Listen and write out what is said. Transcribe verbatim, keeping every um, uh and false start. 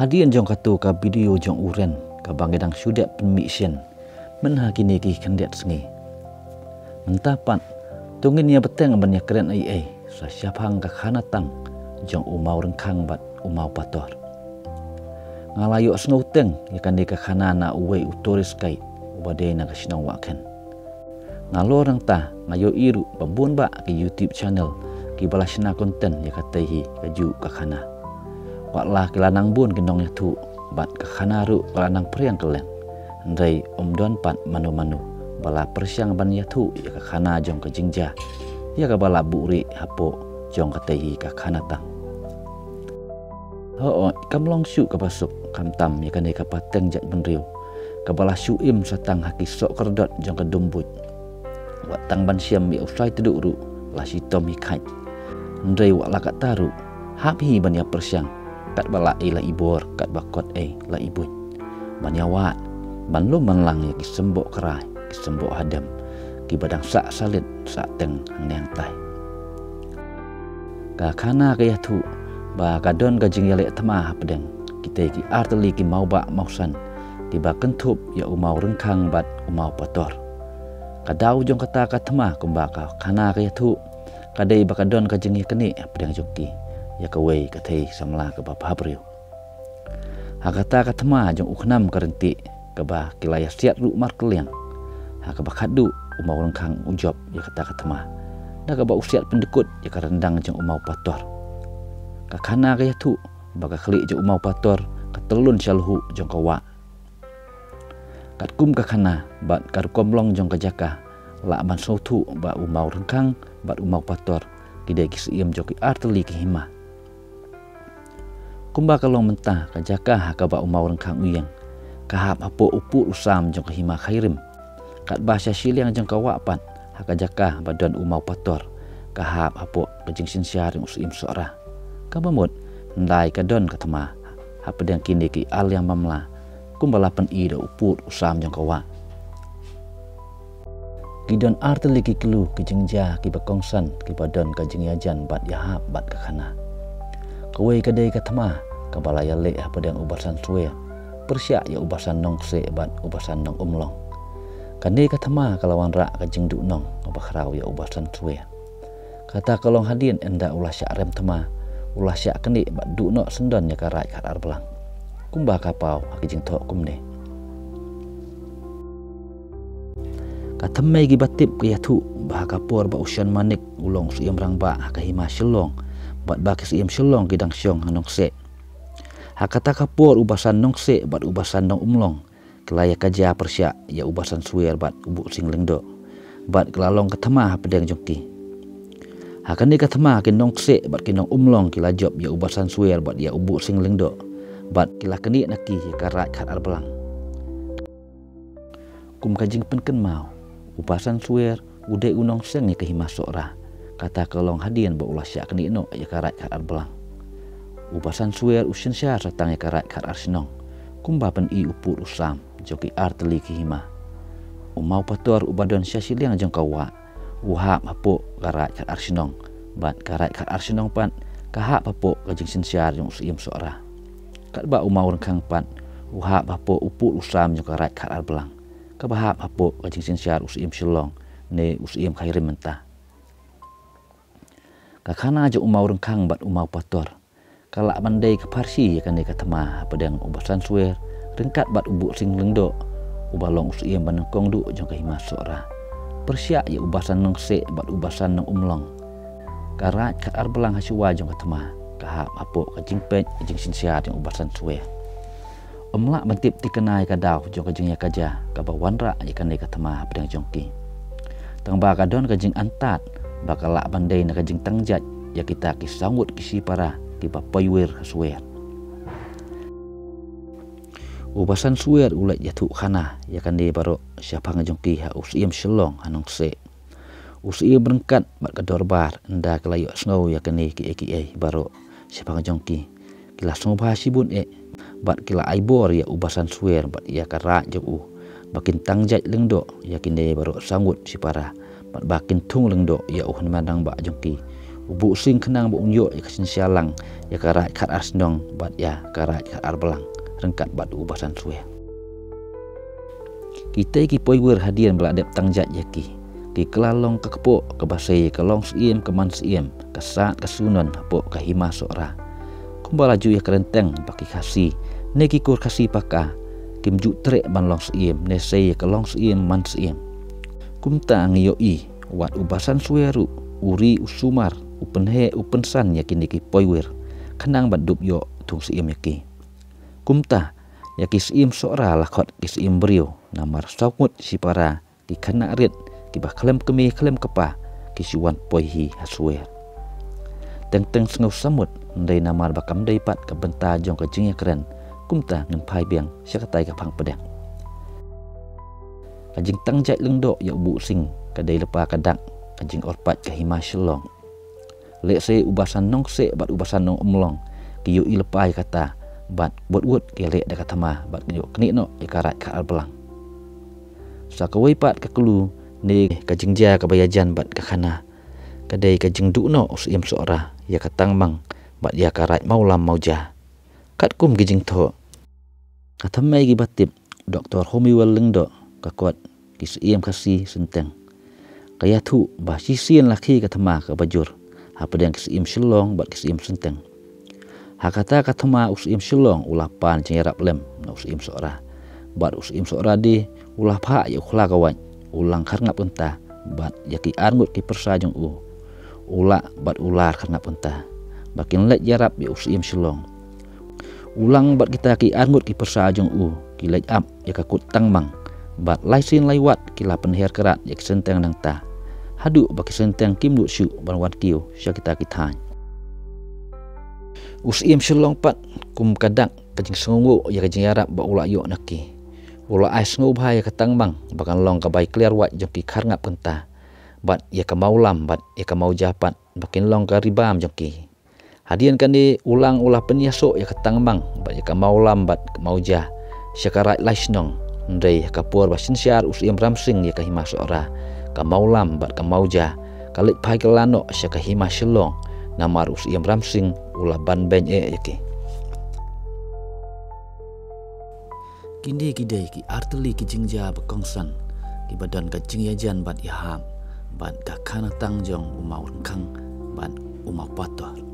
Hadien jong kato ka video jong u Ren kaba ngi dang shu dep pynmih sien mynha kine ki khyndiat sngi. Mynta pat to ngin ïa bteng ban ïa kren ei ei sa shaphang ka khana tang jong u Mawrengkhang bad u Mawpator. Nga la ïohsngew teng ïa kane ka khana na uwei u tourist guide uba dei na ka shnong Wahkhen. Nalor nangta nga ïohi ruh ba bun bah ki YouTube channel kiba la shna content ïa katei hi kajuh ka khana. Wat la ki la nang bun ki nongïathuh bad ka khana ruh ka la nang phriang kylleng. Hynrei ym don pat mano mano ba la pyrshang ban ïathuh ïa ka khana jong ka jingjia ïa kaba la buhrieh hapoh jong katei hi ka khana tang. Hooid, kam long shuh kaba suk khamtam ïa kane ka pateng jaitbynriew kaba la shu im sa tang ha ki soh kordot jong ka dum buit. Wat tang ban shem ïa u Sai Tduh ruh la shitom hi khait. Hynrei wat la katta ruh, hap hi ban ïa pyrshang katba la ei la i bor, katba kot ei la i buit, ban ïa wad, ban lum ban lang ïa ki symboh krai, ki symboh hadem kiba dang sah salit sah teng hangne hangtai. Ka khana ka ïathuh ba ka don ka jingïaleh thma hapdeng kitei ki artylli ki mawbah mawsan kiba kynthup ïa u Mawrengkhang bad u Mawpator. Ka daw jong kata ka thma kumba ka khana ka ïathuh ka dei ba ka don ka jingïaknieh hapdeng jong ki ïa kawei ka thei samla kaba bhabriew. Ha kata ka thma jong u khnam ka ryntih kaba ki la ïa siat ruh markylliang, ha kaba khatduh u Mawrengkhang u jop ïa kata ka thma da kaba u siat pyndkut ïa ka ryndang jong u Mawpator. Ka khana ka ïathuh ba ka khlieh jong u Mawpator ka tyllun sha lhuh jong ka wah. Katkum ka khana bad ka rukom long jong ka jaka, lah ban sngewthuh ba u Mawrengkhang bad u Mawpator ki dei ki syiem jong ki artylli ki hima. Kumba ka long mynta ka jaka ha kaba u Mawrengkhang u ïeng ka hap hapoh u pud u sam jong ka hima Khyrim. Katba sha shiliang jong ka wah pat ha ka jaka ba don u Mawpator ka hap hapoh ka jingsynshar jong u Syiem Sohra. Kaba mut, hyndai ka don ka thma hapdeng kine ki arliang mamla kumba la pyni da u pud u sam jong ka wah. Ki don artylli ki clue ki jingjia kiba kongsan kiba don ka jingïajan bad ïahap bad ka khana. Kawei ka dei ka thma kaba la ïaleh hapdeng u Basan Swer pyrshah ïa u Basan Nongkseh bad u Basan Nongumlong. Kane ka thma ka la wanrah ka jingduhnong kaba khraw ïa u Basan Swer. Kata ka long hadien ynda u la shah rem thma, u la shah knieh bad duh noh syndon ïa ka Raid Khadarblang. Kumba ka paw ha ki jingthoh kumne. Ka thymmei kiba tip ka ïathuh ba ha ka por ba u Shan Manik u long u Syiem Rangbah ha ka hima Shillong bad ba ki Syiem Shillong ki dang shong ha Nongkseh, ha kata ka por u Basan Nongkseh bad u Basan Nongumlong ki la ïa kaja pyrshah ïa u Basan Swer bad u Buh Sing Lyngdoh bad ka la long ka thma hapdeng jong ki. Ha kane ka thma ki Nongkseh bad ki Nongumlong ki la jop ïa u Basan Swer bad ïa u Buh Sing Lyngdoh bad ki la knieh na ki ïa ka Raid Khadarblang. Kum ka jingpynkynmaw, u Basan Swer u dei u nongseng ïa ka hima Sohra. Kata ka long hadien ba u la shah knieh noh ïa ka Raid Khadarblang. U Basan Swer u synshar sa tang ïa ka Raid Khadarshnong kumba pyni u pud u sam jong ki artylli ki hima. U Mawpator uba don sha shiliang jong ka wah u hap hapoh ka Raid Khadarshnong bad ka Raid Khadarshnong pat ka hap hapoh ka jingsynshar jong u Syiem Sohra. Katba u Mawrengkhang pat u hap hapoh u pud u sam jong ka Raid Khadarblang kaba hap hapoh ka jingsynshar u Syiem Shillong ne u Syiem Khyrim mynta. Ka khana jong u Mawrengkhang bad u Mawpator ka lah ban dei ka pharshi ïa kane ka thma hapdeng u Basan Swer ryngkat bad u Buh Sing Lyngdoh uba long u Syiem ba nyngkong duh jong ka hima Sohra pyrshah ïa u Basan Nongkseh bad u Basan Nongumlong. Ka Raid Khadarblang ha shuwa jong ka thma ka hap hapoh ka jingpeit ka jingsynshar jong u Basan Swer. Ym lah ban tip thikna ïa ka daw jong ka jingïakaja kaba wanrah ïa kane ka thma hapdeng jong ki. Tangba ka don ka jingantat ba ka lah ban dei na ka jingtang jait ïa kita ki saw ngut ki shipara kiba poiwir ha Swer. U Basan Swer u leit ïathuh khana ïa kane baroh shaphang jong ki ha u Syiem Shillong ha Nongkseh. U Syiem ryngkat bad ka dorbar ynda ki la ïohsngew ïa kane kiei kiei baroh shaphang jong ki, ki la sngewbha shibun eh bad ki la ai bor ïa u Basan Swer bad ïa ka raid jong u ba kin tang jait lyngdoh ïa kine baroh saw ngut shipara bad ba kin thung lyngdoh ïa u hynmen rangbah jong ki, u Buh Sing khnang ba un ïoh ïa ka synshar lang ïa ka Raid Khatarshnong bad ïa ka Raid Khatarbalang ryngkat bad u Basan Swer. Kitei ki poiwir hadien ba la dep tang jait ïa ki, ki kylla long ka kpoh kaba sei ïa ka long syiem ka man syiem, ka sad ka sunon hapoh ka Hima Sohra. Kumba la ju ïakren teng ba ki Khasi ne ki kur Khasi paka kim ju treh ban long syiem ne sei ïa ka long syiem man syiem. Kumta ngi ïohi wat u Basan Swer ruh u ri u sumar, u pynheh u pynsan ïa kine ki poiwir khnang ban dup ïoh thung syiem ïa ki. Kumta ïa ki syiem Sohra la khot ki syiem briew namar saw ngut shipara ki khynnah rit kiba khlem kmie khlem kpa ki shu wan poi hi ha Swer. Teng teng sngew samut, hynrei namar ba kam dei pat ka bynta jong ka jingïakren, kumta ngin phai biang sha katai ka phang pdeng. Ka jingtang jait lyngdoh ïa u Buh Sing ka dei lypa ka dak ka jingorpait ka Hima Shillong. Lehse u Basan Nongkseh bad u Basan Nongumlong ki ïohi lypa ïa kata bad wut wut ki leh da ka thma bad ki ïoh knieh noh ïa ka Raid Khatarbalang. Sa kawei pat ka clue ne ka jingjia kaba ïajan bad ka khana ka dei ka jingduh noh u syiem Sohra ïa ka Tangmang bad ïa ka Raid Mawlam Mawja. Katkum ki jingthoh, ka thymmei kiba tip Doktor Homiwell Lyngdoh ka kot ki syiem Khasi Synteng. Ka ïathuh ba shisien la khie ka thma kaba jur hapdeng ki syiem Shillong bad ki syiem Synteng. Ha kata ka thma u syiem Shillong u la pan jingïarap lem na u syiem Sohra, bad u syiem Sohra de u la phah ïa u khla ka wait, u lang kharngap kynta bad ïa ki arngut ki pyrsa jong u, u lah bad u lar kharngap kynta, ba kin leit ïarap ïa u syiem Shillong. U lang bad kita ki arngut ki pyrsa jong u ki leit ap ïa ka kut Tangmang, bad lai sien lai wat ki la pynher krat ïa ki synteng nangta, haduh ba ki synteng kim nud shuh ban wan kiew sha kita ki thaiñ. U syiem Shillong pat, kum ka dak ka jingsngewnguh ïa ka jingïarap ba u la ïoh na ki, u la ai sngewbha ïa ka Tangmang ba kan long ka bai kliar wait jong ki kharngap kynta, bad ïa ka Mawlam bad ïa ka Mawja pat ba kin long ka ri bam jong ki. Hadien kane u lang u la pynïasoh ïa ka Tangmang bad ïa ka Mawlam bad ka Mawja sha ka Raid Laishnong. Hynrei ha ka por ba synshar u syiem Ramsing ïa ka Hima Sohra, ka Mawlam bad ka Mawja ka leit phai kylla noh sha ka Hima Shillong, namar u syiem Ramsing u la ban beiñ eh ïa ki. Kine ki dei ki artylli ki jingjia ba kongsan kiba don ka jingïajan bad ïahap bad ka khana tang jong u Mawryngkhang bad u Mawpator.